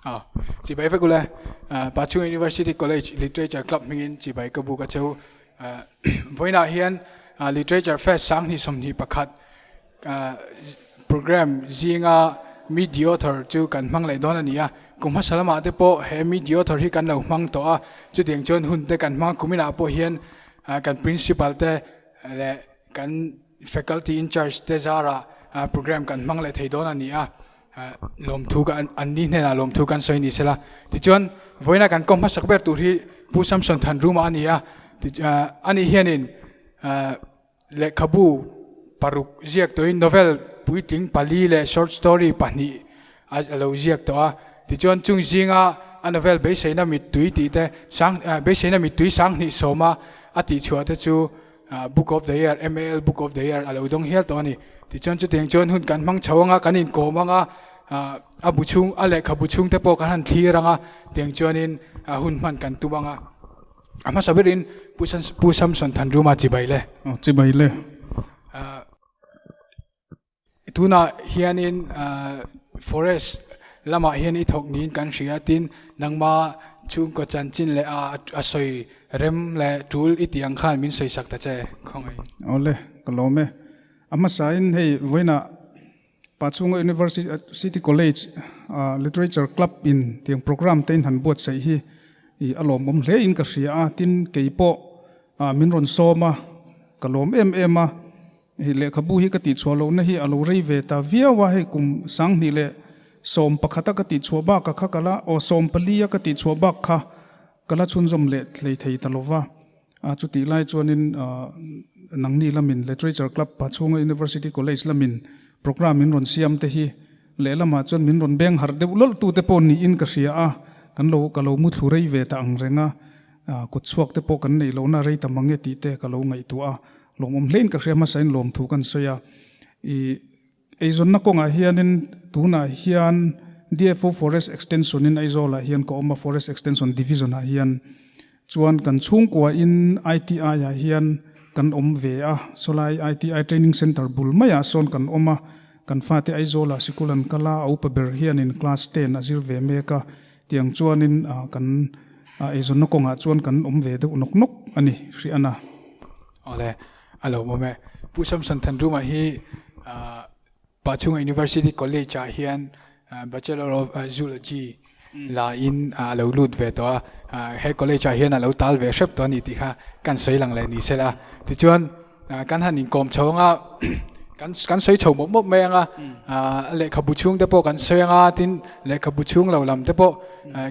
A chibai vek ule Pachhunga University College Literature Club hmingin chibai ka buk a cheu. Vawiinah hian Literature Fest 2021 program zinga Meet the Author chu kan hmang leh dawn a ni a. Kum hmasa lamah te pawh he Meet the Author hi kan lo hmang tawh a, chutiang chuan hun te kan hmang a. Kuminah pawh hian kan Principal te leh kan Faculty in charge te zarah program kan hmang leh thei dawn a ni a. Lawmthu ka an ni hnenah lawmthu kan sawi ni sela. Tichuan vawiina kan kawng hmasak ber tur hi Pu Samson Thanruma a ni a. Ani hianin lehkhabu paruk ziak tawhin novel puitling pali leh short story pahnih a lo ziak tawh a. Tichuan chung zinga a novel beiseina mittui tih te sang beiseina mittui sanghnih sawma a tihchhuah te chu Book of the Year, MAL Book of the Year a lo dawng hial tawh a ni. Tichuan chutiang chuan hun kan hmang chho anga, kan inkawm anga, a bu chhung, a lehkhabu chhung te pawh kan han thlir anga, tiang chuanin hun hman kan tum anga. A hmasa berin Pu Samson Thanruma chibai le. Chibai le. Tunah hianin forest lamah hian i thawk niin kan hria tin nangma chhungkaw chanchin leh a a sawi rem leh tul i tih ang khan min sawi sak ta che khawngaih. Awle, ka lawm e. A hmasain hei vawiinah Pachhunga University College Literature Club in tiang programme te in han buatsaih hi a lawmawm hle in ka hria a, tin kei pawh min rawn sawm a, ka lawm em em a. Hei lehkhabu hi ka tihchhuah lohna hi a lo rei ve ta viau a, hei kum 2011 a ka tihchhuah bak a kha ka la, aw 14 a ka tihchhuah bak kha ka la chhunzawm leh hlei thei ta lo va. A chutih lai chuanin nangni lamin Literature Club Pachhunga University College lamin programme min rawn siam te hi lehlamah chuan min rawn beng harh deuh lawlh tute pawh niin ka hria a, kan lo ka lo muthlu rei ve ta ang reng a, kutchhuak te pawh kan neih lohna rei ta mang e tih te ka lo ngaihtuah a. Lawmawm hlein ka hria hmasain lawmthu kan sawi a. I eizawnna kawngah hianin tunah hian DFO Forest Extension in Aizawlah hian ka awm a, Forest Extension Division ah hian. Chuan kan chhungkua in ITI ah hian kan awm ve a, sawlai ITI Training Centre bul maiah sawn kan awm a. Kan fate Aizawlah sikul an kal a, a upa ber hianin class ten a zir ve mek a. Tiang chuanin kan eizawnna kawngah chuan kan awm ve deuh nawk nawk a ni, Hriana. Awle, a lo awm e. Pu Samson Thanruma hi Pachhunga University College ah hian Bachelor of Zoology la in a lo lut ve tawh a, he college ah hian a lo tal ve hrep tawh a ni tih kha kan sawi lang leh ni sela. Tichuan kan han inkawm chho anga kan kan sawi chho mawp mawp mai anga lehkhabu chhung te pawh kan sawi anga tin lehkhabu chhung lo lam te pawh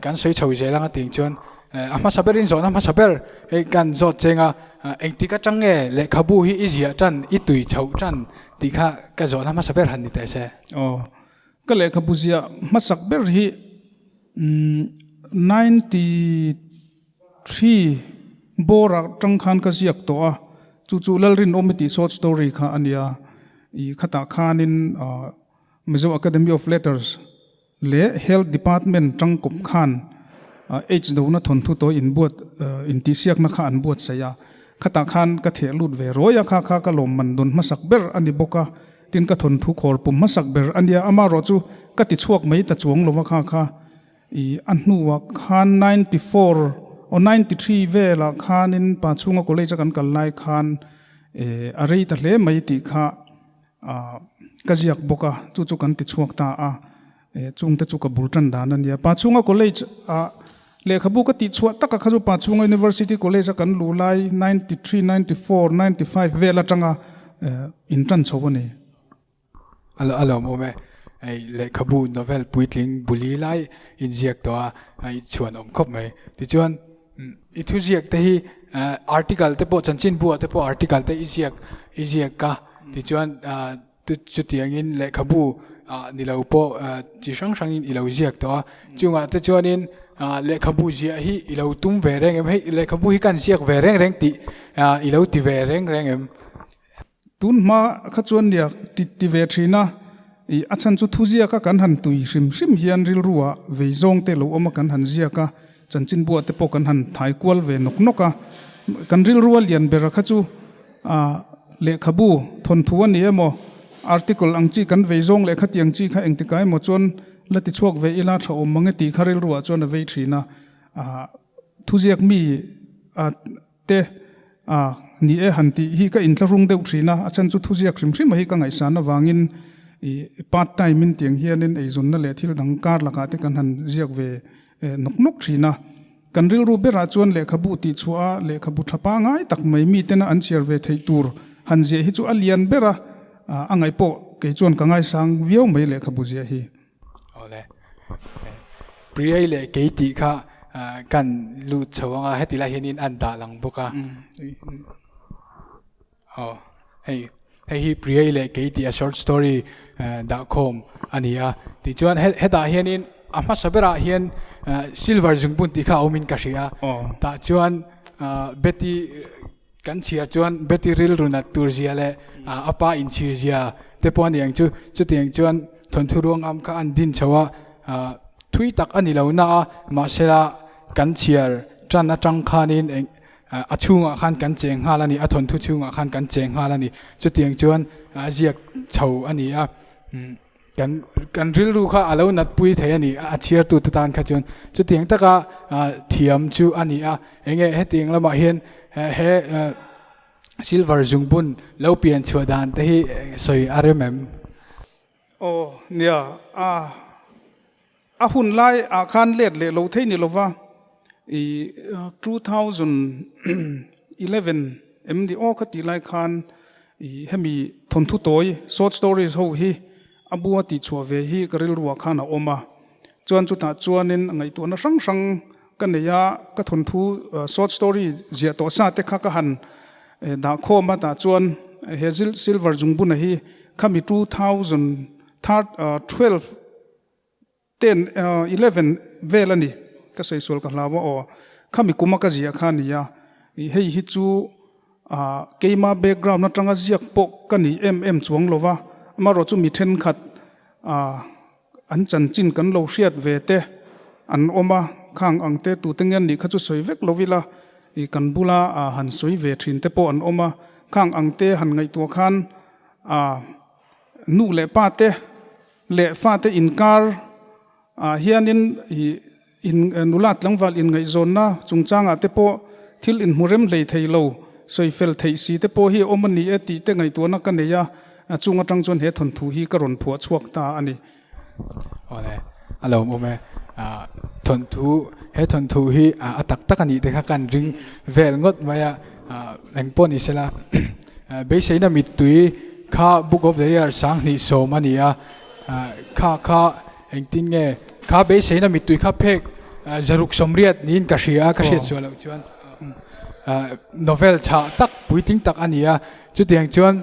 kan sawi chho zel anga tih chuan A hmasa berin zawhna hmasa ber hei kan zawt cheng a, engtik atang nge lehkhabu hi i ziah tan, i tui chhoh tan tih kha ka zawhna hmasa ber han ni teh se. Aw, ka lehkhabu ziah hmasak ber hi 93 bawr atang khan ka ziak tawh a, chu chu Lalrinawmi tih short story kha a nia, i khatah khanin Mizo Academy of Letters leh Health Department tangkawp khan Aids dona thawnthu tawi inbuat intihsiakna kha an buatsaih a, khatah khan ka theh lut ve rawi a, kha kha ka lawmman dawn hmasak ber a ni bawk a, tin ka thawnthu khawr pum hmasak ber a nia, amaherawh chu ka ti chhuak mai ta chuang lo va kha kha i a hnuah khan 94 aw 93 velah khanin Pachhunga College a kan kal lai khan a rei ta hle mai tih kha Ah, ka ziak bawk a, chu chu kan ti chhuak ta a, eh, chungte chu ka bul tan dan a nia. Pachhunga College ah lehkhabu ka tih chhuah taka kha chu Pachhunga University College a kan luh lai 93, 94, 95 vel atanga eh, in tan chho a ni. A lawmawm e. Hei lehkhabu novel puitling buli lai inziak tawh a, i chhuan awm khawp mai. Tichuan, I thuziak te hi article te pawh chanchinbu ah te pawh article te i ziak i ziak a tichuan chutiangin lehkhabu ah ni lo pawh chi hrang hrangin i lo ziak tawh a chungah te chuanin lehkhabu ziah hi i lo tum ve reng em hei lehkhabu hi kan ziak ve reng reng tih i lo ti ve reng reng em. Tun hma kha chuan nia ti ti ve thin a, ih a chhan chu thu ziak a kan han tui hrim hrim hian rilru ah vei zawng te lo awm a kan han ziak a, chanchinbuah te pawh kan han thai kual ve nawk nawk a, kan rilru a lian ber kha chu ah lehkhabu thawnthu a ni emaw article ang chi kan vei zawng leh khatiang chi kha engtikah emaw chuan. la ti chhuak ve ila tha awm mang e tih kha rilruah chuan a vei thin a, ah thuziak mi ah te ah ni e han tih hi ka inthlahrung deuh thin a, a chhan chu thuziak hrim hrim a hi ka ngaihsan avangin ih part time in tiang hianin eizawnna leh thil dang kar lakah te kan han ziak ve nawk nawk thin a. Kan rilru berah chuan lehkhabu tih chhuah a, lehkhabu tha pangai tak mai mitena an chhiar ve theih tur han ziah hi chu a lian ber a, a ngaih pawh kei chuan ka ngaisang viau mai lehkhabu ziah hi. Awle. Priai leh kei tih kha kan lut chho anga heti lai hianin an dah lang bawk a. Aw, hei hei hi Priai leh kei tih a short story dah khawm a ni a, tichuan hetah hianin a hmasa berah hian silver zungbun tih kha a awmin ka hria a, tah chuan Betty kan chhiar chuan Betty rilru nat tur zia leh a pa inchhir zia te pawh a ni ang chu, chutiang chuan thawnthu ruangam kha an din chho a, thui tak a ni lo na a, mahsela kan chhiar tan atang khanin eng. A chhungah khan kan cheng nghal a ni, a thawnthu chhungah khan kan cheng nghal a ni. Chutiang chuan a ziak chho a ni a, kan kan rilru kha a lo natpui thei a ni, a chhiartute tan kha chuan. Chutiang taka thiam chu a ni a, enge hetiang lamah hian he silver zungbun lo pian chhuah dan te hi sawi a rem em? Aw nia, a. A hun lai ah khan let leh lo thei ni lova i 2011 em ni aw kha tih lai khan i hemi thawnthu tawi short stories ho hi a bua tih chhuah ve hi ka rilruah khan a awm a, chuan chutah chuanin ngaihtuahna hrang hrang ka nei a, ka thawnthu short story ziah tawh sa te kha ka han dah khawm a, tah chuan he silver zungbuna hi khami 2012 10, 11 vel a ni, ka sawi sual ka hlau a aw, khami kuma ka ziah kha a ni a, hei hi chu keima background atanga ziak pawh ka ni em em chuang lo va, amaherawh chu mi thenkhat an chanchin kan lo hriat ve te an awm a, khang ang te tute nge an nih kha chu sawi vek lo ila, kan bula han sawi ve thin te pawh an awm a, khang ang te han ngaihtuah khan nu leh pa te leh fate inkar ah hianin ih in nula tlangval inngaihzawnna chungchangah te pawh thil inhmu rem hlei thei lo, sawi fel theih si te pawh hi a awm a ni e tih te ngaihtuahna ka nei a, chung atang chuan he thawnthu hi ka rawn phuah chhuak ta a ni. Awle, a lo awm e. Thawnthu, he thawnthu hi a tak tak a nih te kha kan ring vel ngawt mai a, engpawh ni sela beiseina mittui kha Book of the Year 2010 a ni a, kha kha engtin nge kha beiseina mittui kha phek 680 niin ka hria a, ka hriat suah loh chuan novel chhah tak puitling tak a ni a, chutiang chuan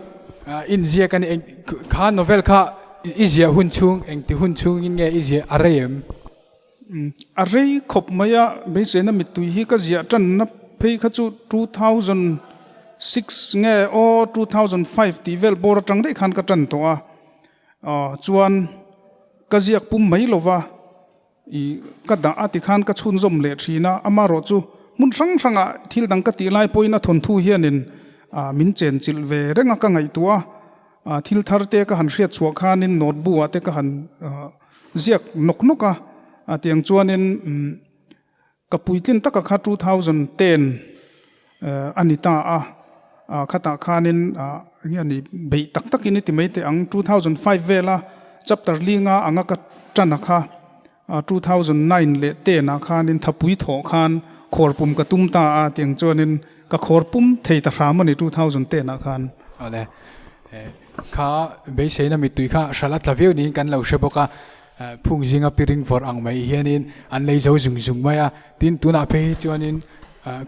inziak a ni kha novel kha i ziah hun chhung engti hun chhungin nge i ziah a rei em? A rei khawp mai a, beiseina mittui hi ka ziah tanna phei kha chu 2006 nge aw 2005 tih vel bawr atang daih khan ka tan tawh a, chuan ka ziak pum mai lo va, ih ka dah a tikhan ka chhunzawm leh thin a, amaherawh chu hmun hrang hrangah thil dang ka tih lai pawhin a thawnthu hianin min chenchilh ve reng a ka ngaihtuah a, thil thar te ka han hriat chhuah khanin notebook ah te ka han Ziak nawk nawk a, a tiang chuanin ka puitlin taka kha 2010 a ni ta a, khatah khanin enge a ni beih tak takin i ti mai teh ang 2005 vela chapter linga anga ka tan a kha 2009 leh 10 ah khanin thapui thawh khan khawr pum ka tum ta a tiang chuanin ka khawr pum thei ta hram a ni 2010 ah khan. Awle. Kha beiseina mittui kha hral a tla viau niin kan lo hre bawk a, phung zinga piring vawrh ang mai hianin an lei zo zung zung mai a, tin tunah phei hi chuanin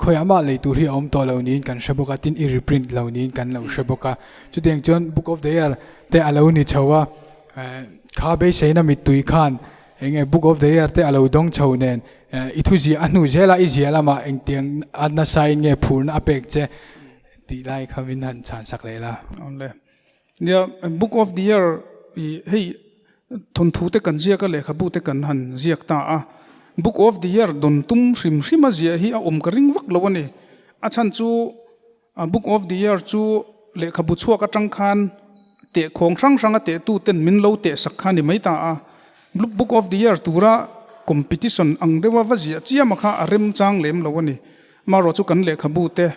khawiah mah lei tur hi a awm tawh lo niin kan hre bawk a, tin i reprint lo niin kan lo hre bawk a, chutiang chuan book of the year te a lo ni chho a, kha beiseina mittui khan eng nge book of the year te a lo dawng chho nen i thuziah a hnu zela i ziah lamah engtiang a nasain nge phurna a pek che. Tih lai kha min han chhan sak leh la. Awle. Nia, Book of the Year i hei thawnthu te kan ziak a, lehkhabu te kan han ziak ta a. Book of the Year dawn tum hrim hrim a ziah hi a awm ka ring vak lo a ni. A chhan chu Book of the Year chu lehkhabu chhuak atang khan tehkhawng hrang hrang a tehtu ten min lo tehsak kha ni mai ta a. Book of the Year tura competition ang deuha va ziah chiam a kha a remchang lem lo a ni. Amaherawh chu kan lehkhabu te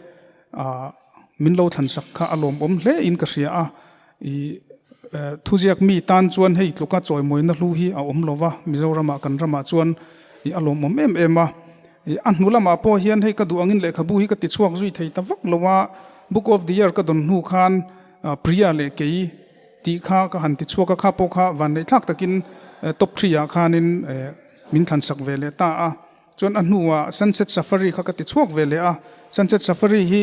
min lo thlansak kha a lawmawm hle in ka hria a. I thuziak mi tan chuan hei tluka chawimawina hlu hi a awm lo va, Mizoramah kan ramah chuan i a lawmawm em em a. I a hnu lamah pawh hian hei ka duh angin lehkhabu hi ka ti chhuak zui thei ta vak lo a, Book of the Year ka dawn hnu khan Priya leh kei tih kha ka han ti chhuak a, kha pawh kha vanneihthlak takin top three ah khanin min thlansak ve leh ta a. Chuan a hnuah Sunset Safari kha ka ti chhuak ve leh a, Sunset Safari hi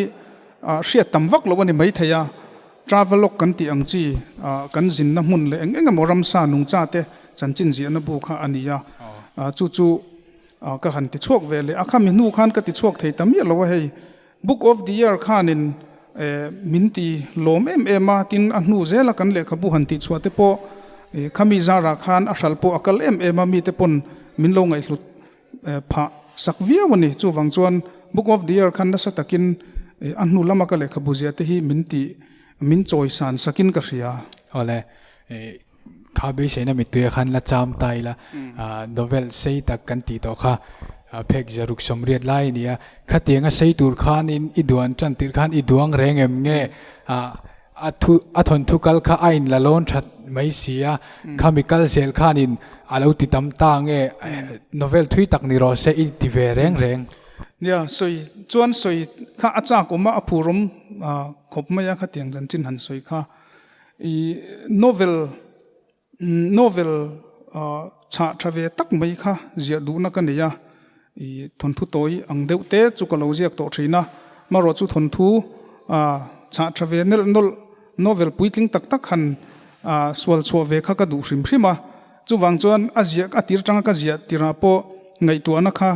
hriat tam vak loh a ni maithei a, travelog kan tih ang chi kan zinna hmun leh eng eng emaw ramsa nungcha te chanchin ziahna bu kha a ni a, chu chu ka han ti chhuak ve leh a, khami hnu khan ka ti chhuak thei ta miah lo a hei. Book of the Year khanin min ti lawm em em a, tin a hnu zela kan lehkhabu han tih chhuah te pawh khami zarah khan a hral pawh a kal em em a, mite pawn min lo ngaihhlut phah sak viau a ni. Chuvang chuan Book of the Year khan nasa takin a hnu lama ka lehkhabu ziah te hi min ti min chawisan sakin ka hria. Awle, Kha beiseina mittuia khan la cham ta ila, novel sei tak kan tih tawh kha phek zaruk sawmriat lai a ni a. Khatianga sei tur khanin i duan tan tirh khan i duang reng em nge a thu a thawnthu kal kha a inla lawn that mai si a, khami kal zel khanin a lo ti tam ta nge novel thui tak ni rawh se i ti ve reng reng. Nia, sawi chuan sawi kha a chak awm a, a phurawm khawp mai a khatiang chanchin han sawi kha. I novel novel chhah tha ve tak mai kha ziah duhna ka nei a, i thawnthu tawi ang deuh te chu ka lo ziak tawh thin a, marawh chu thawnthu chhah tha ve nelh nawlh novel puitling tak tak han sual chhuah ve kha ka duh hrim hrim a, chuvang chuan a ziah a tir tanga ka ziah tirah pawh ngaihtuahna kha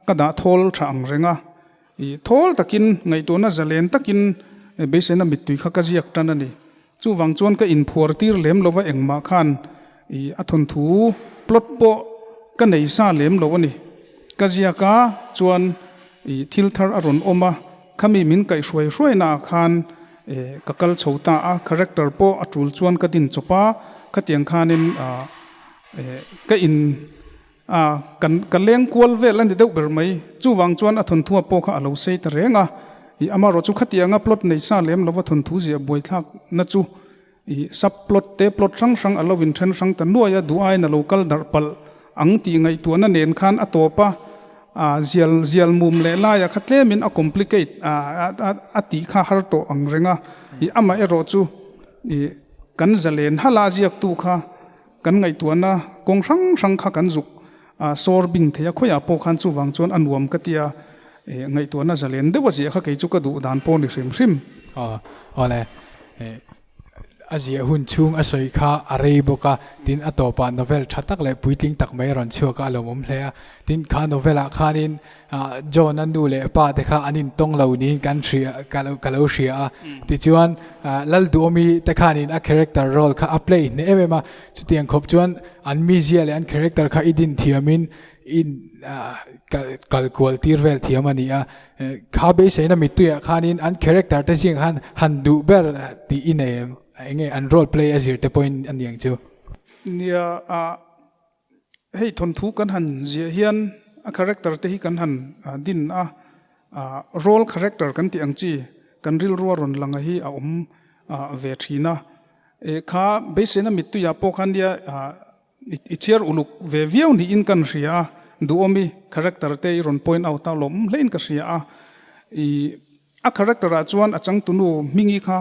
ka dah thawl tha ang reng a. I thawl takin, ngaihtuahna zalen takin beiseina mittui kha ka ziak tan a ni. Chuvang chuan ka inphuar tir lem lova engmah khan i a thawnthu plot pawh ka nei sa lem lo a ni. Ka ziak a, chuan i thil thar a rawn awm a, khami min kaihhruai hruainaah khan ka kal chho ta a, character pawh a tul chuan ka din chawp a, khatiang khanin ka in A, kan ka leng kual vel a ni deuh ber mai. Chuvang chuan a thawnthua pawh kha a lo sei ta reng a. I amarawh chu khatianga plot nei sa lem lova thawnthu ziah buaithlak na chu i sub plot te plot hrang hrang a lo in then hrang ta nuai a, duh aiin a lo kal darh palh ang tih ngaihtuahna nen khan a tawp a, a zial zial mum leh laia kha tlemin a complicate a a tih kha har tawh ang reng a. I amaherawh chu i kan zalen hala ziaktu kha Kan ngaihtuahna kawng hrang hrang kha kan zuk sawr bing thei a, khawiah pawh khan chuvang chuan a nuam ka tia, ngaihtuahna zalen deuh a ziah kha kei chu ka duh dan pawh ni hrim hrim. Aw awle, a ziah hun chhung a sawi kha a rei bawk a, tin a tawpah novel tha tak leh puitling tak mai a rawn chhuak a, a lawmawm hle a. Tin kha novel ah khanin John a nu leh pa te kha an intawng lo niin kan hria ka lo ka lo hria a tichuan Lalduhawmi te khanin a character role kha a play hneh em em a chutiang khawp chuan an mizia leh an character kha i din thiamin i kal kual tir vel thiam a ni a kha beiseina mittuiah khanin an character te zing khan han duh ber tih i nei em enge an role play a zir te pawhin a niang chu. Nia a Hei thawnthu kan han ziah hian a character te hi kan han din a, role character kan tih ang chi kan rilrua rawn langa hi a awm ve thin a. Kha beiseina mittuiah pawh khan nia i chhiar uluk ve viau niin kan hria a, duhawmi character te i rawn point out a lawm hlein ka hria a. I a character ah chuan a changtunu hmingi kha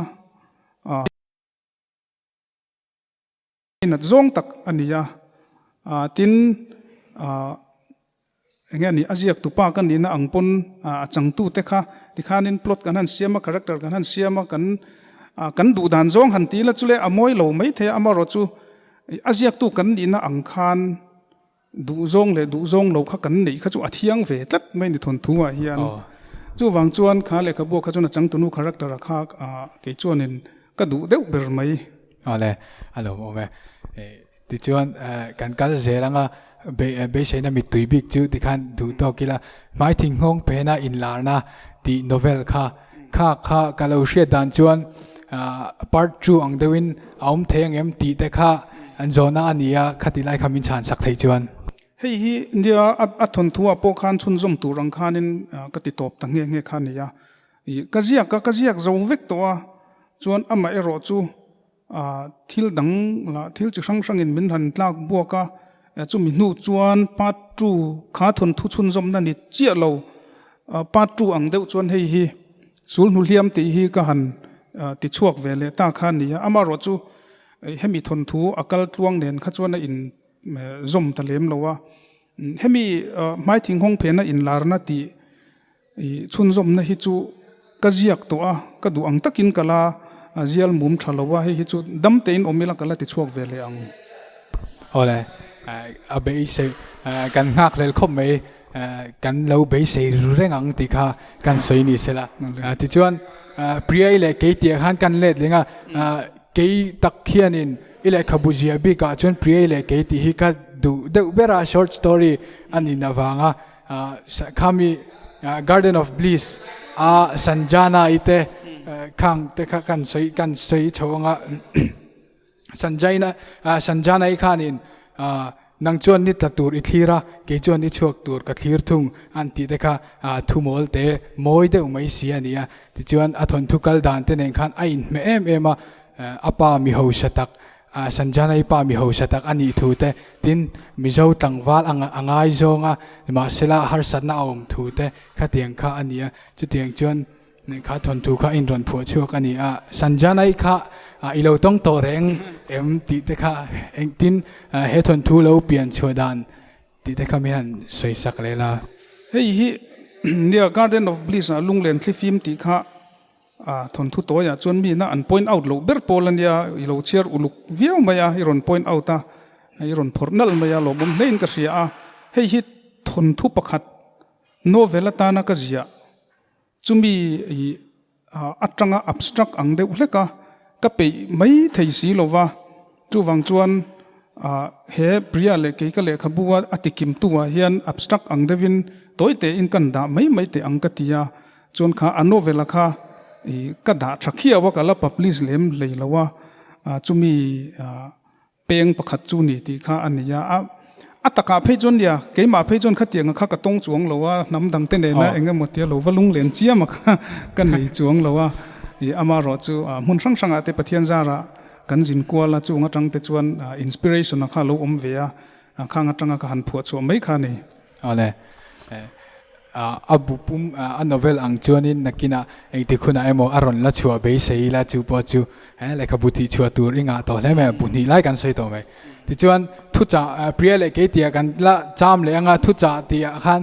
Nat zawng tak a ni a, tin enge a nih a ziak tupa ka nihna ang pawn a changtu te kha tikhanin plot kan han siam a, character kan han siam a, kan kan duh dan zawng han ti ila chu le a mawi lo maithei a, amaherawh chu a ziaktu kan nihna ang khan Duh zawng leh duh zawng lo kha kan neih kha chu a thiang ve tlat mai ni thawnthu ah hian. Chuvang chuan kha lehkhabu kha chuan a changtunu character a kha kei chuanin ka duh deuh ber mai. Awle, a lo awm e. Tichuan kan kal zel anga beiseina mittui bik chu tikhan duh tawk ila Hmaithing nghawng phena inlarna tih novel kha kha kha ka lo hriat dan chuan part 2 ang deuhin a awm thei ang em tih te kha. Zawhna a ni a, khati lai kha min chhan sak theih chuan. Hei hi nia a thawnthuah pawh khan chhunzawm tur ang khanin ka ti tawp ta nghe nghe kha a ni a. Ka ziak a, ka ziak zo vek tawh a, chuan amah erawh chu thil dang lah thil chi hrang hrangin min han tlak buak a, chumi hnu chuan part two kha thawnthu chhunzawmna ni chiah lo, part two ang deuh chuan hei hi sul hnu hliam tih hi ka han ti chhuak ve leh ta kha a ni a, amaherawh chu hemi thawnthu a kal tluang nen kha chuan a in zawm ta lem lo a, hemi hmaithing hawng phena inlarna tih I chhunzawmna hi chu ka ziak tawh a, ka duh ang takin ka la zial mum tha lo a, hei hi chu dam tein awm ila ka la ti chhuak ve leh ang. Awle, a beisei kan nghak hlel khawp mai, kan lo beisei ru reng ang tih kha kan sawi ni sela. Tichuan, Priya-i leh kei tih ah khan kan let leng a, kei tak hianin i lehkhabu ziah bikah chuan Priya-i leh kei tih hi ka duh deuh ber a, short story a nin avanga Khami Garden of Bliss a Sanjana i te khang te kha kan sawi kan sawi chho anga Sanjana Sanjana i khanin nang chuan ni tla tur i thlir a kei chuan ni chhuak tur ka thlir thung an tih te kha thumawl te mawi deuh mai si a ni a tichuan a thawnthu kal dan te nen khan a inhmeh em em a a pa mi hausa tak Sanjana-i pa mi hausa tak a nih thu te, tin, Mizo tlangval a a ngaizawng a, nimahsela harsatna a awm thu te khatiang kha a ni a, chutiang chuan kha thawnthu kha inrawn phuah chhuak a ni a. Sanjana-i kha i lo tawng tawh reng em tih te kha engtin he thawnthu lo pian chhuah dan tih te kha min han sawi sak leh la. Hei hi nia Garden of Bliss-ah lunglen thlifim tih kha A thawnthu tawiah chuan mi na an point out loh ber pawl a nia, i lo chhiar uluk viau mai a, i rawn point out a, i rawn phawrh nalh mai a, lawmawm hlein ka hria a. Hei hi thawnthu pakhat novel atana ka ziah chumi i atanga abstract ang deuh hlek a, ka peih mai thei si lo va, chuvang chuan he Priya leh kei ka lehkhabu a a tikimtu ah hian abstract ang deuhin tawi tein kan dah mai mai teh ang ka ti a. Chuan kha a novel a kha i ka dah tha khiau a ka la publish lem hlei lo a, chumi peng pakhat chu ni tih kha a ni a. A takah phei chuan nia keimah phei chuan khatiang a kha ka tawng chuang lo a, hnam dang te nena eng emaw tia lo va lunglen chiam a kha ka nei chuang lo a. I amaherawh chu hmun hrang hrangah te Pathian zarah kan zin kual a, chung atang te chuan inspiration a kha lo awm ve a, khang atanga ka han phuah chhuah mai kha a ni. Awle. A bu pum a novel ang chuanin nakinah engtik hunah emaw a rawn la chhuah beisei ila chu pawh chu lehkhabu tih chhuah tur i ngah tawh hle mai a, bu hnih lai kan sawi tawh mai. Tichuan thuchah Priya leh kei tihah kan la cham leh anga thuchah tihah khan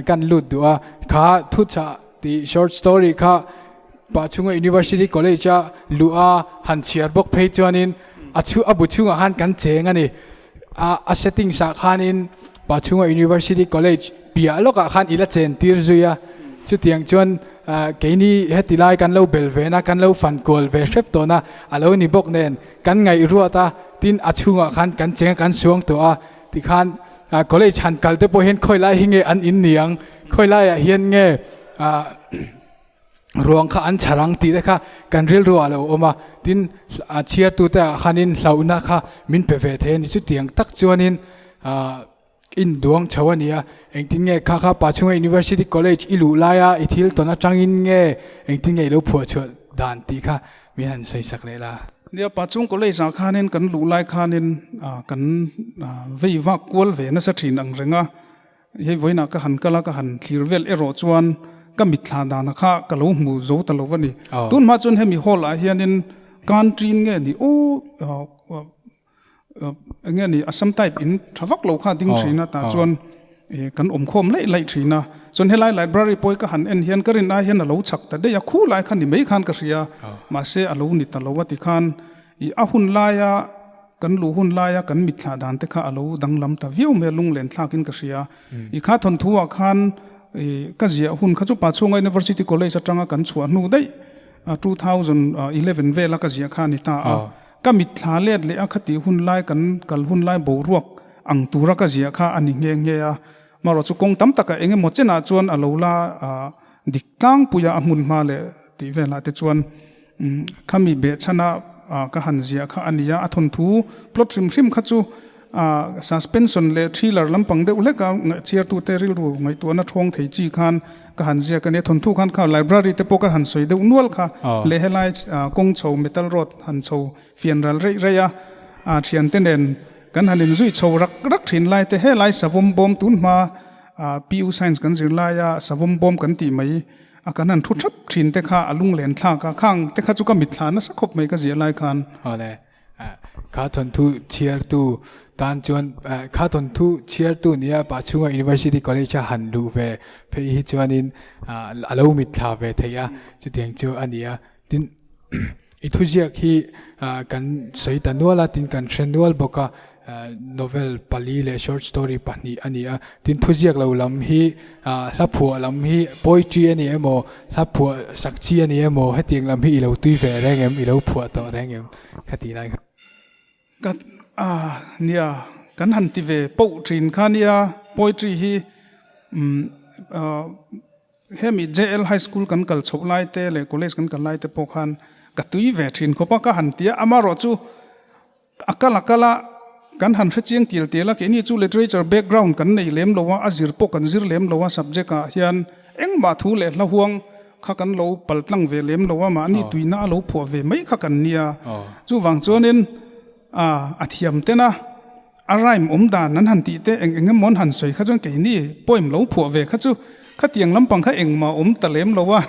kan lut duh a, kha thuchah tih short story kha Pahchhunga University College a luh a han chhiar bawk phei chuanin a chhu a bu chhungah khan kan cheng a ni. A a settings ah khanin Pahchhunga University College piah lawkah khan i la chen tir zui a, chutiang chuan keini heti lai kan lo bel ve na kan lo fan kual ve hrep tawh na a lo ni bawk nen kan ngaih ruat a, tin a chhungah khan kan cheng a kan suang tawh a tikhan college han kal te pawh hian khawi lai hi nge an in niang khawi laiah hian nge Ruang kha an chhar ang tih te kha kan rilru ah lo awm a, tin a chhiartute ah khanin hlauhna kha min pe ve thei a ni. Chutiang tak chuanin ah induang chho a ni a, engtin nge kha kha Pachhunga University College i luh laia i thil tawn atangin nge engtin nge i lo phuah chhuah dan tih kha min han sawi sak leh la. Nia, Pachhung College ah khanin kan luh lai khanin kan vei vak kual ve nasa thin ang reng a, Hei vawiinah ka han kal a, ka han thlir vel erawh chuan ka mitthla dana kha ka lo hmu zo ta lo a ni. Tun hma chuan hemi hall ah hianin canteen nge ni aw eng nge ni Assam type in tha vak lo kha a ding thin a, tah chuan kan awm khawm laih laih thin a. Chuan helai library pawh hi ka han en hian ka rin ai hian a lo chak ta daih a, khu lai kha ni mai khan ka hria, mahse a lo ni ta lo a tikhan a hun laia Kan luh hun laia kan mitthlah dan te kha a lo danglam ta viau mai a, lunglen thlakin ka hria. I kha thawnthu ah khan i ka ziah hun kha chu Pachhunga University College atanga kan chhuah hnu daih 2011 vela ka ziah kha a ni ta a. Ka mitthla let leh a khati hun lai kan kal hun lai boruak ang tura ka ziah kha a ni nghe nghe a. Marawh chu kawng tam takah eng emaw chenah chuan a lo la dik tlangpui a, a hmun hma leh tih velah te chuan khami behchhana ka han ziah kha a ni a, a thawnthu plot hrim hrim kha chu suspension leh thriller lampang deuh hlek a chhiartute rilru ngaihtuahna thawng thei chi khan ka han ziak a nia, thawnthu khan kha library te pawh ka han sawi deuh nual kha leh helai kawng chho metal road han chho fian ral reih reih a, thiante nen kan han inzui chho rak rak thin lai te helai savawm bawm tun hma PU science kan zir laia savawm bawm kan tih mai A kan han thu thap thin te kha a lunglen thlak a, khang te kha chu ka mitthla nasa khawp mai ka ziah lai khan. Awle, kha thawnthu chhiartu tan chuan kha thawnthu chhiartu nia Pachhunga University College a han luh ve phei hi chuanin a lo mitthla ve theih a, chutiang chu a ni a. Tin, i thuziak hi kan sawi ta nual a, tin kan hre nual bawk a, novel pali leh short story pahnih a ni a. Tin, thuziak lo lam hi hla phuah lam hi poetry a ni emaw, hla phuah sak chi a ni emaw hetiang lam hi i lo tui ve reng em, i lo phuah tawh reng em kha tih lai kha. Ka nia, kan han ti ve poh thin kha nia, poetry hi umm Hemi JL High School kan kal chhoh lai te leh college kan kal lai te pawh khan ka tui ve thin khawp a, ka han ti a, amaherawh chu a kal a kal a, kan han hre chiang tial tial a, keini chu literature background kan nei lem lo a, a zir pawh kan zir lem lo a, subject ah hian engmah thu leh hla huang kha kan lo pal tlang ve lem lo a, mahni tuina a lo phuah ve mai kha kan nia, chuvang chuanin a thiam ten a. A rhyme awm dan an han tih te eng eng emaw an han sawi kha chuan keini poem lo phuah ve kha chu khatiang lampang kha engmah awm ta lem lo a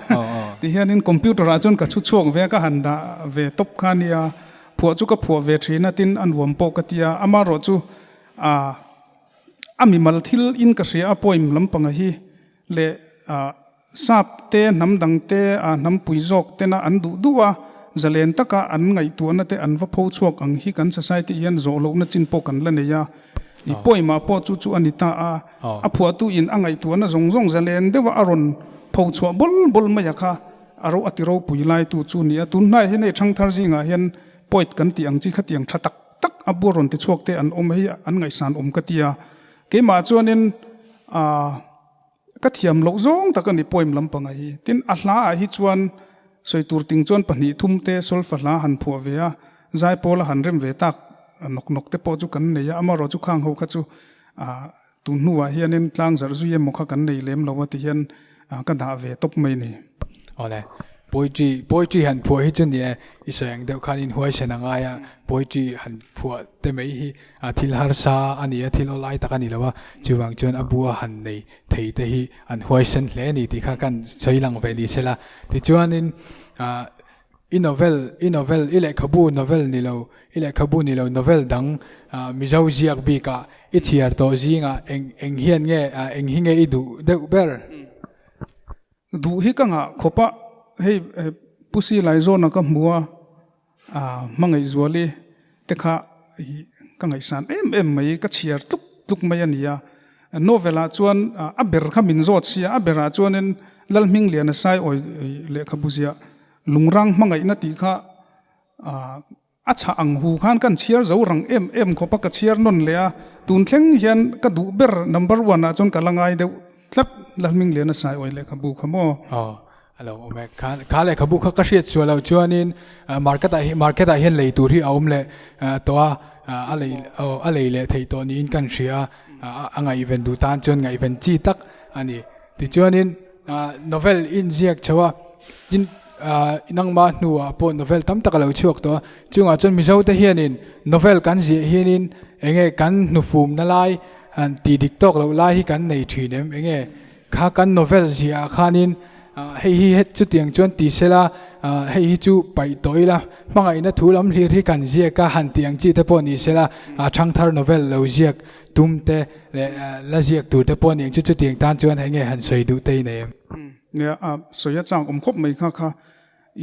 ti hianin computer ah chuan ka chhu chhuak ve a ka han dah ve tawp kha a nia phuah chu ka phuah ve thin a tin a nuam pawh ka ti a amaherawh chu ah a mimal thil in ka hria a poem lampang a hi leh ah Sap te, hnam dang te, a hnampui zawk tena an duh duh a, zalen taka an ngaihtuahna te an va pho chhuak ang hi kan society hian zawh lohna chin pawh kan la nei a. I poem ah pawh chu chu a ni ta a, a phuahtu in a ngaihtuahna zawng zawng zalen deuha a rawn pho chhuah bawl bawl mai a kha a ro a ti ropui laitu chu ni a. Tun hnaiah hian hei thangthar zingah hian poet kan tih ang chi khatiang tha tak tak a bua rawn ti chhuak te an awm hei an ngaihsan awm ka ti a. Keimah chuanin aah. Ka thiam loh zawng tak a ni poem lampanga hi. Tin, a hla ah hi chuan sawi tur ting chuan pahnih thum te solfa hla han phuah ve a, zaipawl a han rem ve tak nawk nawk te pawh chu kan nei a, amaherawh chu khang ho kha chu tun hnuah hianin tlang zarh zui emaw kha kan nei lem lo a ti hian ka dah ve tawp mai ni. Awle, poetry, poetry han phuah hi chu ni e, i sawi ang deuh khan inhuaisen a ngai a, poetry han phuah te mai hi A thil harsa a ni a, thil awlai tak a ni lo a, chuvang chuan a bua han nei thei te hi an huaisen hle a ni tih kha kan sawi lang ve ni sela. Tichuanin i novel, i novel, i lehkhabu novel ni lo, i lehkhabu ni lo novel dang Mizo ziak bikah i chhiar tawh zingah eng eng hian nge eng hi nge i duh deuh ber? Duh hi ka ngah khawp a, hei Pusi Laizawna ka hmu a, A hmangaihzuali te kha hi ka ngaihsan em em mai, ka chhiar tluk tluk mai a ni a. Novel ah chuan a ber kha min zawt sia, a berah chuanin Lalhmingliana Saiawi lehkhabu ziah Lungrang hmangaihna tih kha a chhah ang hu khan kan chhiar zo rang em em khawp a, ka chhiar nawn leh a. Tun thleng hian ka duh ber number one ah chuan ka la ngai deuh tlat Lalhmingliana Saiawi lehkhabu kha maw. A lo awm e. Kha kha lehkhabu kha ka hriat sual loh chuanin market ah hi market ah hian lei tur hi a awm leh tawh a, a lei aw a lei leh theih tawh niin kan hria a, a ngaihven duh tan chuan ngaihven chi tak a ni. Tichuanin novel inziak chho a, tin nangma hnuah pawh novel tam tak a lo chhuak tawh a, chungah chuan Mizo te hianin novel kan ziah hianin eng nge kan hnufumna lai han tih dik tawk loh lai hi kan nei thin em eng nge Kha kan novel ziah ah khanin hei hi het chutiang chuan ti sela hei hi chu paih tawh ila hmangaihna thu lam hlir hi kan ziak a han tih ang chi te pawh ni sela thangthar novel lo ziak tum te leh la ziak tur te pawh ni ang chu chutiang tan chuan hei nge han sawi duh te i nei em? Nia a sawi a chang awm khawp mai kha kha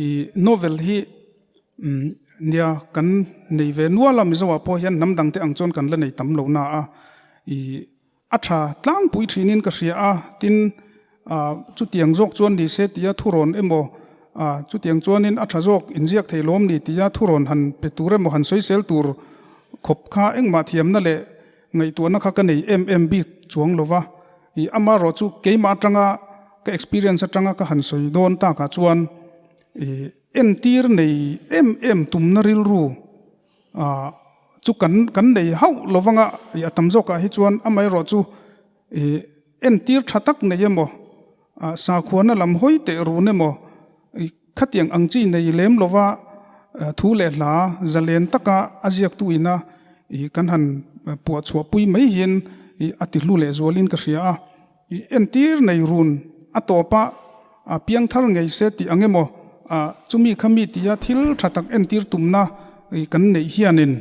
i novel hi nia kan nei ve nual a Mizo ah pawh hian hnam dang te ang chuan kan la nei tam lo na a i A tha tlangpui thinin ka hria a, tin chutiang zawk chuan ni se tia thurawn emaw, chutiang chuanin a tha zawk inziak thei lawm ni tia thurawn han pe tur emaw han sawisel tur khawp kha engmah thiamna leh ngaihtuahna kha ka nei em em bik chuang lo va. I amaherawh chu keimah atanga ka experience atanga ka han sawi dawn takah chuan i. Entir nei em em tumna rilru chu kan kan nei hauh lo vanga a tam zawkah hi chuan amaherawh chu entir tha tak nei emaw sakhuana lam hawi teh run emaw khatiang ang chi nei lem lova thu leh hla zalen taka a ziaktu ina kan han puah chhuah pui mai hian a ti hlu leh zualin ka hria a. I entir nei run a tawp a, a piang thar ngei se tih ang emaw, chumi kha mi tia thil tha tak entir tumna kan neih hianin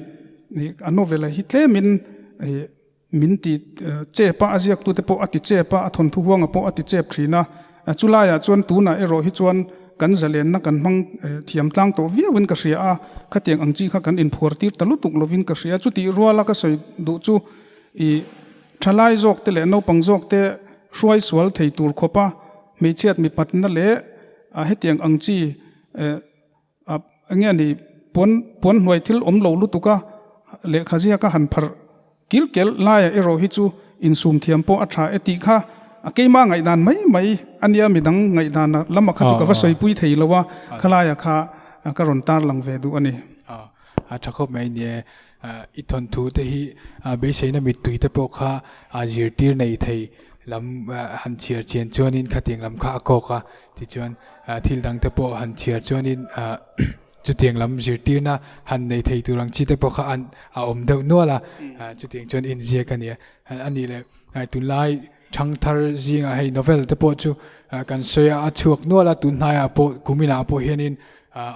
a novel a hi tlemin min ti chep a, a ziaktute pawh a ti chep a, a thawnthu huanga pawh a ti chep thin a. Chulaiah chuan tunah erawh hi chuan kan zalenna kan hmang thiam tlang tawh viauin ka hria a, khatiang ang chi kha kan inphuar tir ta lutuk lovin ka hria. Chutih ruala ka sawi duh chu i Thalai zawkte leh naupang zawkte hruai sual thei tur khawpa hmeichhiat mipatna leh hetiang ang chi enge ni puan puan hnuai thil awm lo lutuk a lehkha ziaka han pharh kil kel laiah erawh hi chu insum thiam pawh a tha e tih kha a keima ngaihdan mai mai a nia midang ngaihdan lama kha chu ka va sawipui thei lo a khalaiah kha ka rawn tarlang ve duh a ni. A tha khawp mai nia I thawnthu te hi beiseina mittui te pawh kha zirtir nei thei lam han chhiar chian chuanin khatiang lam kha a kawk a, tichuan thil dang te pawh han chhiar chuanin chutiang lam zirtirna han nei thei tur ang chi te pawh kha an a awm deuh nual a, chutiang chuan inziak a ni a, a nih leh tunlai thangthar zingah hei novel te pawh chu kan sawi a, a chhuak nual a, tun hnaiah pawh kuminah pawh hianin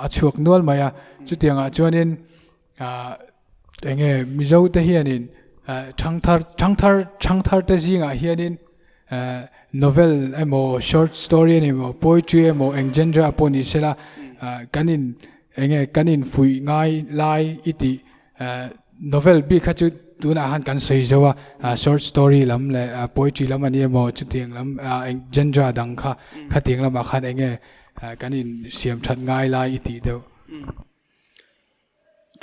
a chhuak nual mai a, chutiangah chuanin. Ah enge Mizo te hianin thangthar thangthar thangthar te zingah hianin novel emaw short story emaw poetry emaw eng genre pawh ni sela kan in enge kan in fuih ngai lai i tih novel bik kha chu tunah khan kan sawi zo a short story lam leh poetry lam a ni emaw chutiang lam eng genre dang kha khatiang lamah khan enge kan in siam that ngai lai i tih deuh.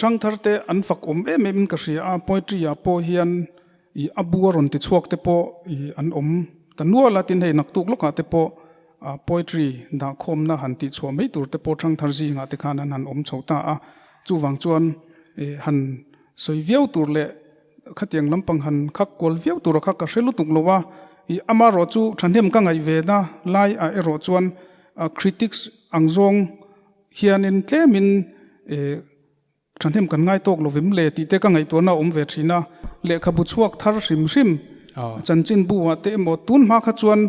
Thangthar te an fak awm em em in ka hria a, poetry ah pawh hian ih a bu a rawn ti chhuak te pawh ih an awm ta nual a, tin hei naktuk lawkah te pawh ah poetry dah khawmna han tih chhuah mai tur te pawh thangthar zingah te khan an han awm chho ta a, chuvang chuan ih han sawi viau tur leh khatiang lampang han khak kual viau tur a kha ka hre lutuk lo a, ih amaherawh chu thahnem ka ngaih ve na lai ah erawh chuan ah critics ang zawng Hianin tlemin thahnem kan ngai tawk lovim le tih te ka ngaihtuahna a awm ve thin a, lehkhabu chhuak thar hrim hrim chanchinbu ah te emaw tun hma kha chuan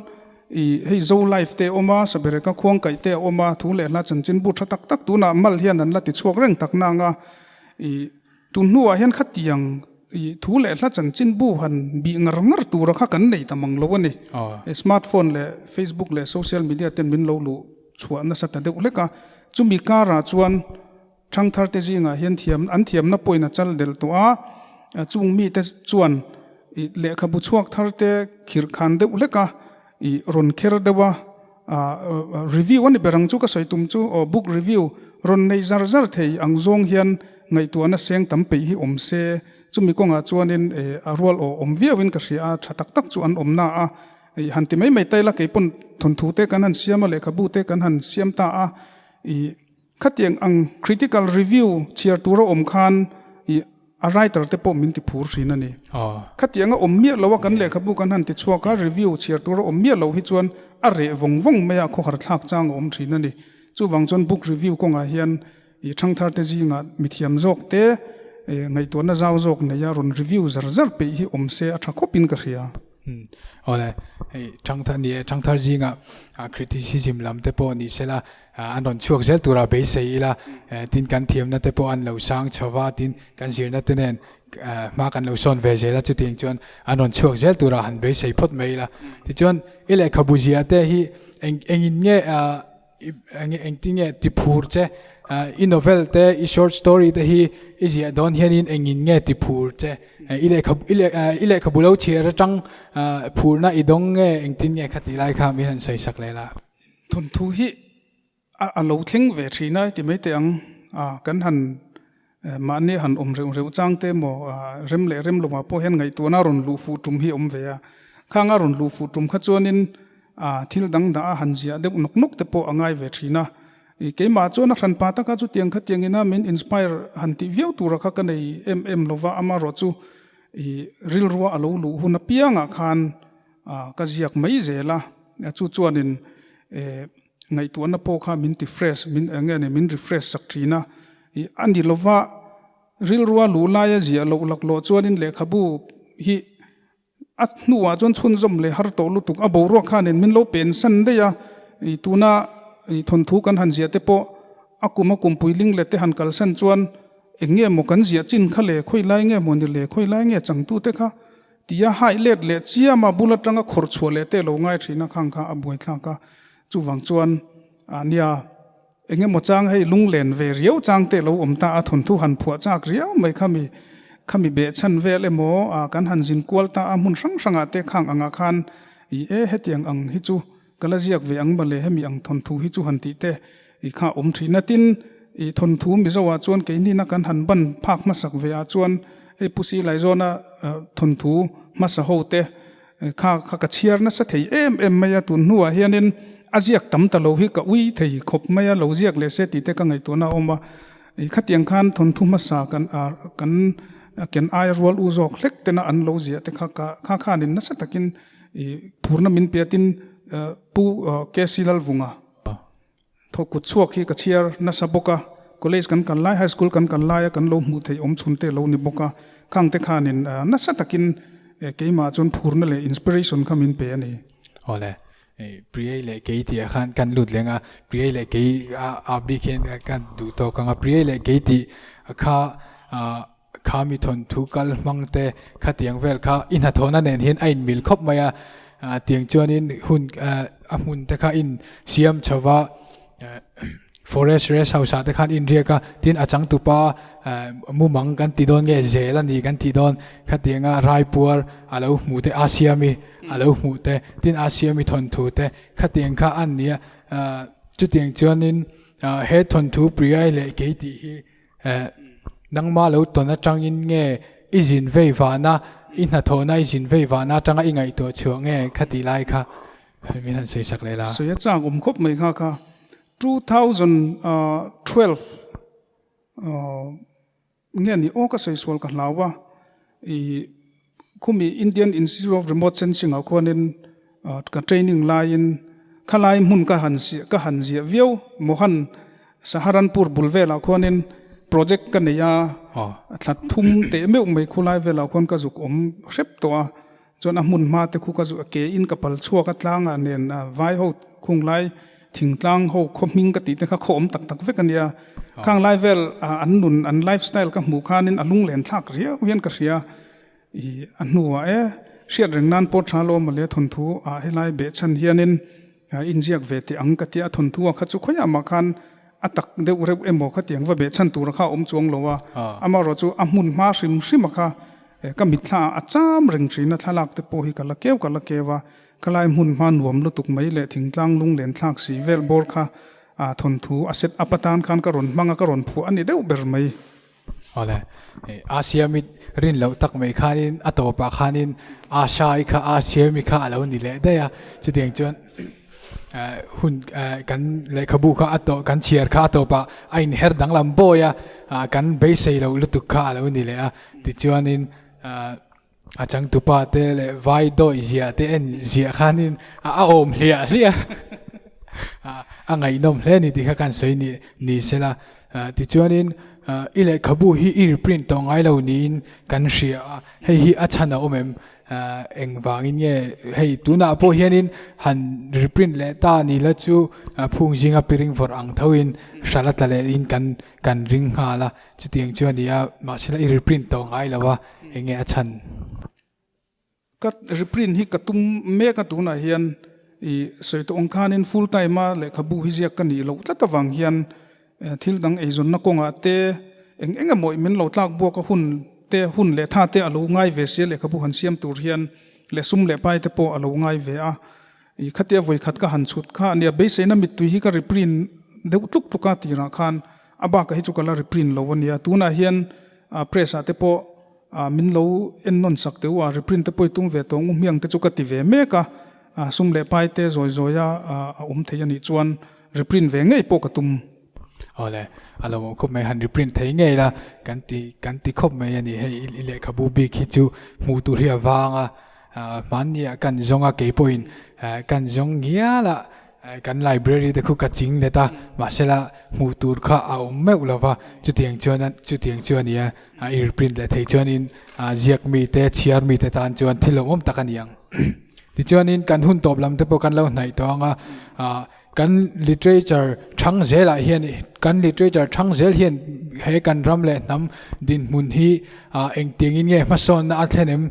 ih hei Zo Life te a awm a, Sabereka Khuangkaih te a awm a, thu leh hla chanchinbu tha tak tak tunah mal hian an la ti chhuak reng tak nang a, ih tun hnuah hian khatiang ih thu leh hla chanchinbu han bih ngar ngar tura kha kan nei ta mang lo a ni. Smartphone leh Facebook leh social media ten min lo luh chhuah nasa ta deuh hlek a, chumi karah chuan thangthar te zingah hian thiam an thiamna pawhin a chal delh tawh a, chung mite chuan ih lehkhabu chhuak thar te khirh khan deuh hlek a, ih rawn kher deuh a, ah review a ni ber ang chu ka sawi tum chu aw book review rawn nei zar zar thei ang zawng hian ngaihtuahna seng tam peih hi awm se, chumi kawngah chuanin eh a rual aw awm viauin ka hria a, tha tak tak chu an awm na a. Ih han ti mai mai ta ila kei pawn thawnthu te kan han siam a lehkhabu te kan han siam ta a ih khatiang ang critical review chhiar tur a awm khan ih a writer te pawh min ti phur thin a ni. Khatiang a awm miah lo a kan lehkhabu kan han ti chhuak a review chhiar tur a awm miah loh hi chuan a reh vawng vawng mai a khawhar thlak chang a awm thin a ni. Chuvang chuan book review kawngah hian ih thangthar te zingah mithiam zawk te ngaihtuahna zau zawk nei a rawn review zar zar peih hi awm se a tha khawp in ka hria. Awle, hei thangthar ni e, thangthar zingah criticism lam te pawh ni sela an rawn chhuak zel tura beisei ila, tin kan thiamna te pawh an lo sang chho va, tin kan zirna te nen hma kan lo sawn ve zel a, chutiang chuan an rawn chhuak zel tura han beisei phawt mai ila. Tichuan i lehkhabu zia te hi eng engin nge Engtin nge ti phur che? I novel te, i short story te hi i ziah dawn hianin engin nge ti phur che? I lehkhabu lo chhiar atang phurna i dawng nge engtin nge kha tih lai kha min han sawi sak leh la. Thawnthu hi a lo thleng ve thin a ti mai teh ang. Kan han mahni han awm reuh reuh chang te emaw rem leh rem lawmah pawh hian ngaihtuahna rawn luh fuh tum hi a awm ve a. Khang a rawn luh fuh tum kha chuanin thil dang dah a han ziah deuh nawk nawk te pawh a ngai ve thin a. I keimah chuan a hranpa taka chutiang khatiang ina min inspire han tih viau tura kha ka nei em em lova, amaherawh chu i rilrua a lo luh hun apiangah khan ka ziak mai zel a, chu chuanin ngaihtuahna pawh kha min ti fresh, min eng nge ni min refresh sak thin a, i a ni lova rilrua luh laia ziah loh laklawh chuanin lehkhabu hi A hnuah chuan chhunzawm leh har tawh lutuk a boruak khanin min lo pen san daih a, i tuna i thawnthu kan han ziah te pawh a kum a kumpui ling let te han kalsan chuan eng nge maw kan ziah chin kha le khawi lai nge maw ni le khawi lai nge changtu te kha tia haih let leh chiam a bul atanga khawrh chhuah leh te lo ngai thin a khang kha a buaithlak a, chuvang chuan a nia. Eng emaw chang hei lunglen ve riau chang te lo awm ta a, thawnthu han phuah chak riau mai khami khami beh chhan vel emaw ah kan han zin kual ta a, hmun hrang hrangah te khang angah khan i e hetiang ang hi chu ka la ziak ve ang mawle hemi ang thawnthu hi chu han tih te i kha awm thin a, tin i thawnthu Mizo ah chuan keinina kan han ban phak hmasak ve ah chuan hei Pu Silaizawna thawnthu hmasa ho te Kha kha ka chhiar nasa thei em em mai a, tun hnuah hianin a ziak tam ta lo hi ka ui thei khawp mai a, lo ziak leh se tih te ka ngaihtuahna a awm a. Khatiang khan thawnthu hmasa kan kan ken aia rual u zawk hlek tena an lo ziah te kha ka kha khanin nasa takin phurna min pe a, tin Pu KC Lalvunga. Thaw kut chhuak hi ka chhiar nasa bawk a, college kan kal lai, high school kan kal laia kan lo hmuh theih awm chhun te lo ni bawk a, khang te khanin nasa takin keimah chuan phurna leh inspiration kha min pe a ni. Awle, Priya leh kei tih ah khan kan lut leng a, Priya leh kei a bik hian kan duh tawk ang a, Priya leh kei tih kha kha mi thawnthu kal hmang te khatiang vel kha i hnathawhna nen hian a inmil khawp mai a, tiang chuanin hun a hmun te kha in siam chho va forest rest house ah te khan inriak a, tin a changtupa mumang kan ti dawn nge zel a ni kan tih dawn khatianga raipuar a lo hmuh te a siami a lo hmuh te tin a siami thawnthu te khatiang kha an ni a, chutiang chuanin he thawnthu Priya leh kei tih hi Nangmah lo tawn atangin nge i zin vei vahna, i hnathawhna i zin vei vahna atanga i ngaihtuah chhuah nge kha tih lai kha min han sawi sak leh la. Sawi a chak awm khawp mai kha kha 2012 nge ni aw ka sawi sual ka hlau a i Khumi Indian Institute of Remote Sensing ah khuanin ka training laiin khalai hmun ka han ka han ziah viau Mohan Saharanpur bul velah khuanin project ka nei a, thla thum teh meuh mai khulai velah khuan ka zuk awm hrep tawh a, chuan a hmun hma te khu ka zu ke in ka pal chhuak a tlangah nen vai ho khunglai thingtlang ho khaw hming ka tih te kha khaw awm tak tak vek a nia, khang lai vel an nun an life style ka hmuh khanin a lunglen thlak riau hian ka hria. I a hnuah e, hriat reng nan pawh tha lo mawle thawnthu ah helai beh chhan hianin inziak ve teh ang ka tia a thawnthu ah kha chu khawiah mah khan a tak deuh reuh emaw khatiang va beh chhan tura kha a awm chuang lo a, amaherawh chu a hmun hma hrim hrim a kha ka mitthla ah a cham reng thin a thlalak te pawh hi ka la keu ka la keu a, khalai hmun hma nuam lutuk mai leh thingtlang lunglen thlak si vel bawr kha thawnthu a set up atan khan ka rawn hmang a ka rawn phuah a ni deuh ber mai. Awle, Asia mit rin loh tak mai khanin a tawpah khanin Asha-i kha Asia mi kha a lo ni leh daih a, chutiang chuan hun kan lehkhabu kha a tawh kan chhiar kha a tawpah a inher danglam bawi a, kan beisei loh lutuk kha a lo ni leh a, tichuanin A changtupa te leh vai dawih ziah te en ziah khanin a awm hliah hliah a, a ngaihnawm hle ni tih kha kan sawi ni ni sela. Tichuanin i lehkhabu hi i reprint tawh ngai lo niin kan hria a, hei hi a chhan a awm em? Engvangin nge hei tunah pawh hianin han reprint leh ta ni la chu phung zinga piring vawrh ang thoin hrala tla lehin kan kan ring nghal a. Chutiang chu a ni a, mahsela i reprint tawh ngai lo a, eng nge a chhan? Ka reprint hi ka tum mek a tunah hian i sawi tawh ang khanin full time a lehkhabu hi ziak ka nih loh tlat avang hian thil dang eizawnna kawngah te eng eng emaw min lo tlak buak a hun te hun leh tha te a lo ngai ve sia lehkhabu han siam tur hian leh sum leh pai te pawh a lo ngai ve a i khatia vawikhat ka han chhut kha a nia beiseina mittui hi ka reprint deuh tluk tluk a tirah khan A bakah hi chu ka la reprint lo a nia. Tunah hian press ah te pawh min lo en nawn sak teh u a, reprint te pawh i tum ve tawh ang u hmiang te chu ka ti ve mek a, sum leh pai te zawi zawi a a awm thei a nih chuan reprint ve ngei pawh ka tum. Awle, a lo awm khawp mai, han reprint thei ngei la kan ti kan ti khawp mai a ni. Hei i lehkhabu bik hi chu hmuh tur hi a vang a, hmanni ah kan zawng a keipawhin kan zawng ngial a, kan library te khu ka ching let a, mahsela hmuh tur kha a awm meuh lo va, chutiang chuan chutiang chu a ni a, i reprint leh thei chuanin ziak mite chhiar mite tan chuan thil awmawm tak a ni ang. Tichuanin kan hun tawp lam te pawh kan lo hnaih tawh ang a, Kan literature thang zelah hian kan literature thang zel hian he kan ram leh hnam dinhmun hi engtiangin nge hmasawnna a thlen em?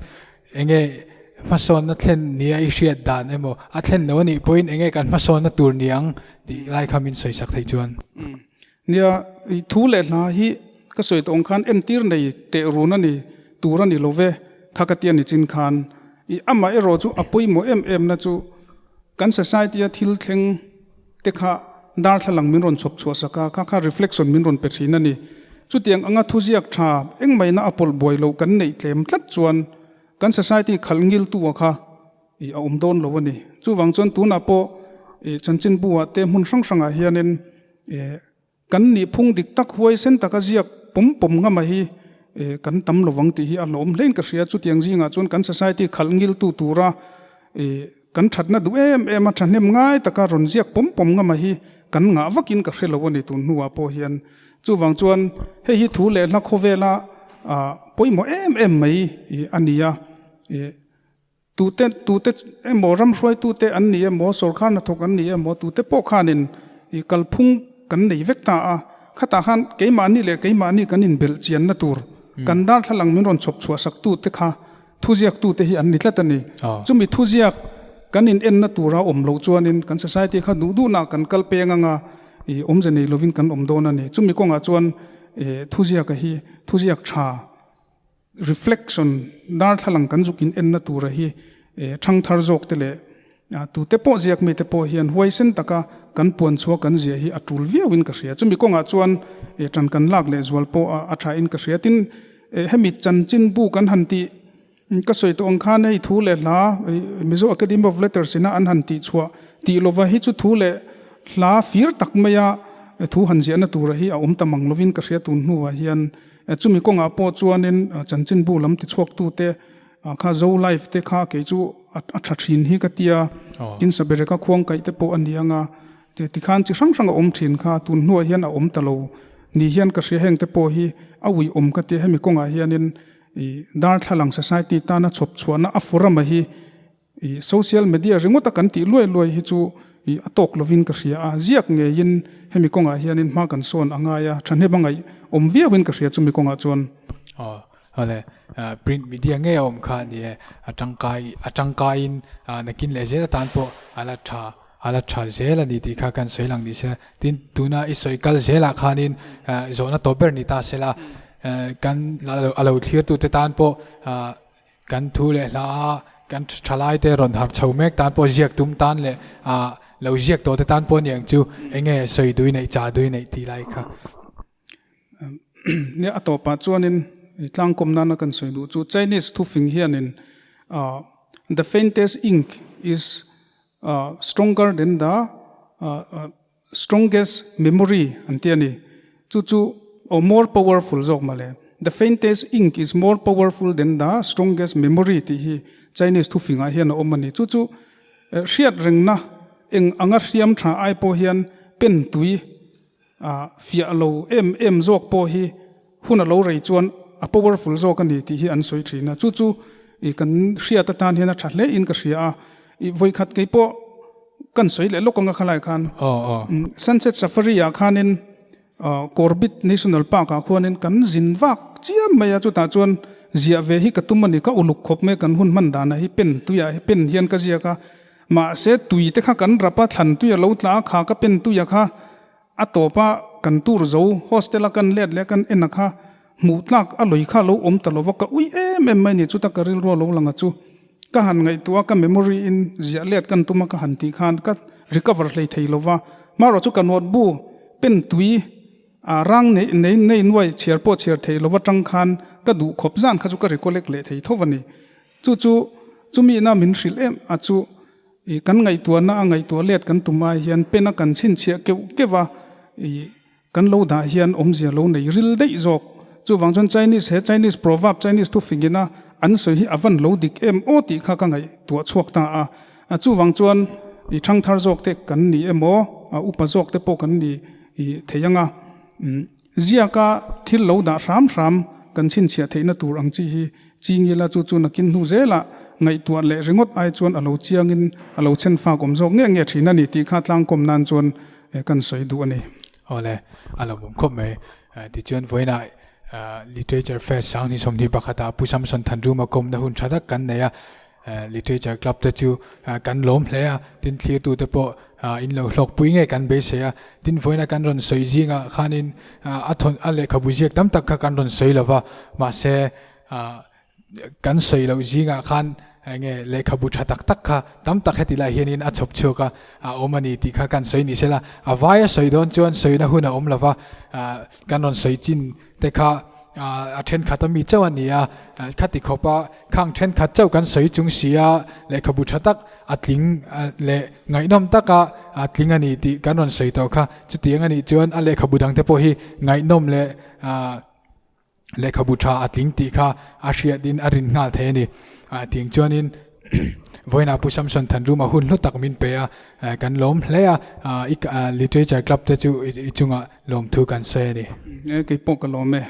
Enge hmasawnna thlen nia i hriat dan emaw a thlen lo a nih pawhin enge kan hmasawnna tur ni ang tih lai kha min sawi sak thei chuan. Nia, i thu leh hla hi ka sawi tawh ang khan entir nei teh run a ni tur a ni lo ve, kha ka ti a ni chin khan. I amah erawh chu a pawimawh em em na chu kan society a thil thleng te kha darthlalang min rawn chhawp chhuah sak a, kha kha reflection min rawn pe thin a ni. Chutiang anga thuziak tha engmahina a pawlh buai loh kan neih tlem tlat chuan kan society khalh ngiltu a kha i a awm dawn lo a ni. Chuvang chuan tunah pawh i chanchinbu ah te hmun hrang hrangah hianin i kan nihphung dik tak huaisen taka ziak pawm pawm ngama hi i kan tam lovang tih hi a hlawm hlein ka hria. Chutiang zingah chuan kan society khalh ngiltu tura i kan thatna duh em em a thahnem ngai taka rawn ziak pawm pawm ngama hi kan ngah vakin ka hre lo a ni tun hnuah pawh hian. Chuvang chuan hei hi thu leh hla khawvela pawimawh em em mai i a ni a. I Tute tute emaw ram hruaitute an ni emaw sorkar hnathawk an ni emaw tute pawh khanin ih kalphung kan nei vek ta a, khatah khan keimahni leh keimahni kan inbelh chianna tur kan darthlalang min rawn chhawp chhuah sak tute kha thuziaktute hi an ni tlat a ni. Chumi thuziak kan in enna tura awm loh chuanin kan society kha duh duhnah kan kal peng anga ih awmze nei lovin kan awm dawn a ni. Chumi kawngah chuan ih thuziaka hi thuziak tha Reflection, Darthlalang kan zuk in enna tura hi thangthar zawk te leh tute pawh ziak mite pawh hian huaisen taka kan puan chhuah kan ziah hi a tul viau in ka hria. Chumi kawngah chuan tan kan lak leh zual pawh a tha in ka hria. Tin, hemi chanchin bu kan han tih ka sawi tawh ang khan hei thu leh hla Mizo Academy of Letters ina an han tih chhuah tih lova hi chu thu leh hla fir tak maia thu han ziahna tura hi a awm ta mang lovin ka hria tun hnuah hian. Chumi kawngah pawh chuanin chanchinbu lam tichhuaktute kha Zo Life te kha kei chu a tha thin hi ka tia, tin Sabereka khuangkaih te pawh a ni anga, tikhan chi hrang hrang a awm thin kha tun hnuah hian a awm ta lo ni hian ka hria heng te pawh hi a uiawm ka tia hemi kawngah hianin Darthlalang Society tana chhawp chhuahna a forum-a hi I social media ringawt a kan tih luai luai hi chu i a tawk lovin ka hria a, ziak ngeiin hemi kawngah hianin hma kan sawn a ngai a, thahnem a ngaih awm viauin ka hria chumi kawngah chuan. Aw awle, print media ngei a awm kha a ni e, a tangkai a tangkaiin nakin leh zel atan pawh a la tha a la tha zel a ni tih kha kan sawi lang ni se, tin tuna i sawi kal zelah khanin zawhna tawp ber ni ta sela, kan a lo thlirtute tan pawh Kan thu leh hla a kan thalai te rawn harh chho mek tan pawh ziak tum tan leh ah lo ziak tawh te tan pawh aniang chu enge sawi dui neih cha dui neih tih lai kha. Nia a tawpah chuanin tlangkawm nana kan sawi duh chu Chinese thufing hianin ah the faintest ink is stronger than the Strongest memory an ti a ni. Chu chu aw more powerful zawk mah le. The faintest ink is more powerful than the strongest memory tih hi Chinese thufingah hian a awm a ni. Chu chu hriat rengna eng anga hriam tha ai pawh hian pen tui fiah lo em em zawk pawh hi hun a lo rei chuan a powerful zawk a ni tih hi an sawi thin a. Chu chu kan hriat atan hian a tha hle in ka hria a. I vawikhat kei pawh kan sawi leh lawk anga khalai khan Sunset Safari ah khanin Corbett National Park ah khuanin kan zin vak chiam mai a, chutah chuan ziah ve hi ka tum a ni, ka uluk khawp mai kan hun hman danah hi pen tuiah hi pen hian ka ziak a, mahse tui te kha kan rap a, thlan tui a lo tla a, kha ka pen tuia kha A tawpa kan tur zo hostel a kan let leh kan en a kha hmuh tlak a lawih kha lo awm ta lova ka ui em em mai ni chuta ka rilru a lo lang a chu ka han ngaihtuah a ka memory in ziah let kan tum a ka han tih khan ka recover hlei thei lova marawh chu ka notebook pen tui a rang nei nei nei nuai chhiar pawh chhiar thei lova tang khan ka duh khawp zan kha chu ka recollect leh thei tho a ni chu chu chumi na min hrilh em a chu I kan ngaihtuahna a ngaihtuah let kan tum ai hian pen a kan chhinchhiah keuh keuh a, i Kan lo dah hian awmzia lo nei ril daih zawk. Chuvang chuan Chinese he Chinese proverb, Chinese thufingin a an sawi hi a van lo dik em aw tih kha ka ngaihtuah chhuak ta a. Chuvang chuan i thangthar zawk te kan ni emaw, upa zawk te pawh kan ni thei ang a. Ziaka thil lo dah hram hram kan chhinchhiah theihna tur ang chi hi ching ila chu chu nakin hnu zelah ngaihtuah leh ringawt ai chuan a lo chiangin a lo chhen fak awm zawk nge nge thin a ni tih kha tlangkawm nan chuan kan sawi duh a ni. Awle, a lo awm khawp mai. Tichuan vawiinah Literature Fest Sanghni 21ah Pu Samson Thanruma kawmna hun tha tak kan nei a. Literature Club te chu kan lawm hle a, tin thlirtute pawh in lo hlawkpui nge kan beisei a, tin vawiina kan rawn sawi zingah khanin a thawn a lehkhabu ziak tam tak kha kan rawn sawi lo va, mahse kan sawi loh zingah khan enge lehkhabu tha tak tak kha tam tak heti lai hianin a chhawp chhuak a, a awm a ni tih kha kan sawi ni sela, a vaia sawi dawn chuan sawina hun a awm lo va, kan rawn sawi chin te kha a thenkhat a mi chauh a ni a, khati khawp a khang thenkhat chauh kan sawi chung si a, lehkhabu tha tak a tling leh ngaihnawm taka a tling a ni tih kan rawn sawi tawh kha. Chutiang a nih chuan a lehkhabu dangte pawh hi ngaihnawm leh lehkhabu tha a tling tih kha a hriatin a rin nghal thei a ni. Tiang chuanin Vawiinah Pu Samson Thanruma hun hlu tak min pe a, kan lawm hle a, i Literature Club te chu i chungah lawmthu kan sawi a ni. Kei pawh ka lawm e.